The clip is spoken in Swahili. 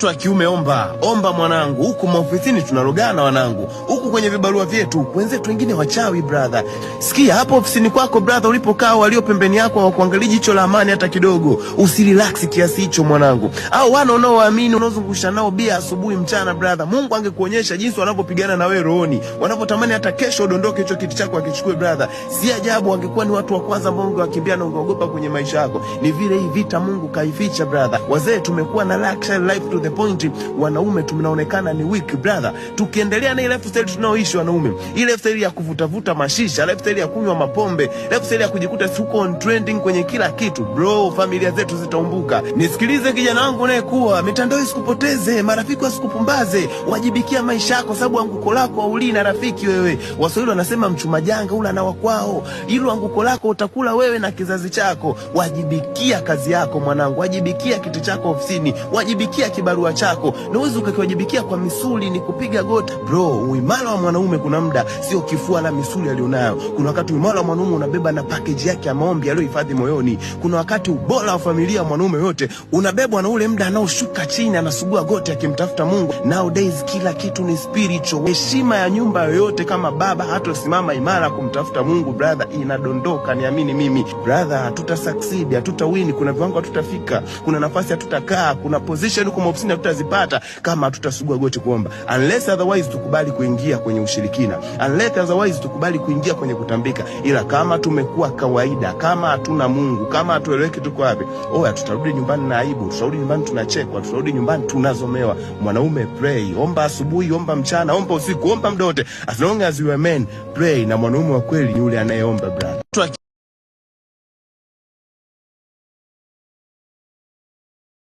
Wa kiume, omba omba mwanangu, huku maofisini tunarogana wanangu, huku kwenye vibarua vyetu wenzetu wengine wachawi brother. Sikia hapo ofisini kwako brother, ulipokaa walio pembeni yako hawakuangalii jicho la amani hata kidogo. Usirelax kiasi hicho mwanangu. Au wana unaowaamini unaozungusha nao bia asubuhi mchana brother, Mungu angekuonyesha jinsi wanavyopigana na wewe rohoni, wanavyotamani hata kesho udondoke hicho kiti chako akichukue brother, si ajabu wangekuwa ni watu wa kwanza ambao ungewakimbia na ungeogopa kwenye maisha yako. Ni vile hii vita Mungu kaificha brother. Wazee tumekuwa na luxury life to the point, wanaume tunaonekana ni weak brother. Tukiendelea na ile lifestyle tunaoishi wanaume, ile lifestyle ya kuvutavuta mashisha, lifestyle ya kunywa mapombe, lifestyle ya kujikuta tuko on trending kwenye kila kitu bro, familia zetu zitaumbuka. Nisikilize kijana wangu unayekuwa, mitandao isikupoteze, marafiki wasikupumbaze, wajibikia maisha yako, sababu anguko lako haulii na rafiki wewe. Waswahili wanasema mchuma janga ula na wakwao. Hilo anguko lako utakula wewe na kizazi chako. Wajibikia kazi yako mwanangu, wajibikia kiti chako ofisini, wajibikia kibarua chako, na uwezi ukakiwajibikia kwa misuli, ni kupiga goti bro. Uimara wa mwanaume kuna muda sio kifua la misuli alionayo. Kuna wakati uimara wa mwanaume unabeba na package yake ya maombi aliyohifadhi moyoni. Kuna wakati ubora wa familia mwanaume yote unabebwa na ule muda anaoshuka chini anasugua goti akimtafuta Mungu. Nowadays kila kitu ni spiritual. Heshima ya nyumba yoyote kama baba hatosimama imara kumtafuta Mungu brother, inadondoka. Niamini mimi brother, hatuta succeed, hatuta win. Kuna viwango hatutafika, kuna nafasi hatutakaa, kuna position huko maofisini hatutazipata kama hatutasugua goti kuomba, unless otherwise tukubali kuingia kwenye ushirikina, unless otherwise tukubali kuingia kwenye kutambika. Ila kama tumekuwa kawaida, kama hatuna Mungu, kama hatueleweki tuko wapi, oya, tutarudi nyumbani na aibu, tutarudi nyumbani tunachekwa, tutarudi nyumbani tunazomewa. Mwanaume pray, omba asubuhi, omba mchana, omba usiku, omba muda wote, as long as you are man, pray. Na mwanaume wa kweli ni yule anayeomba brother.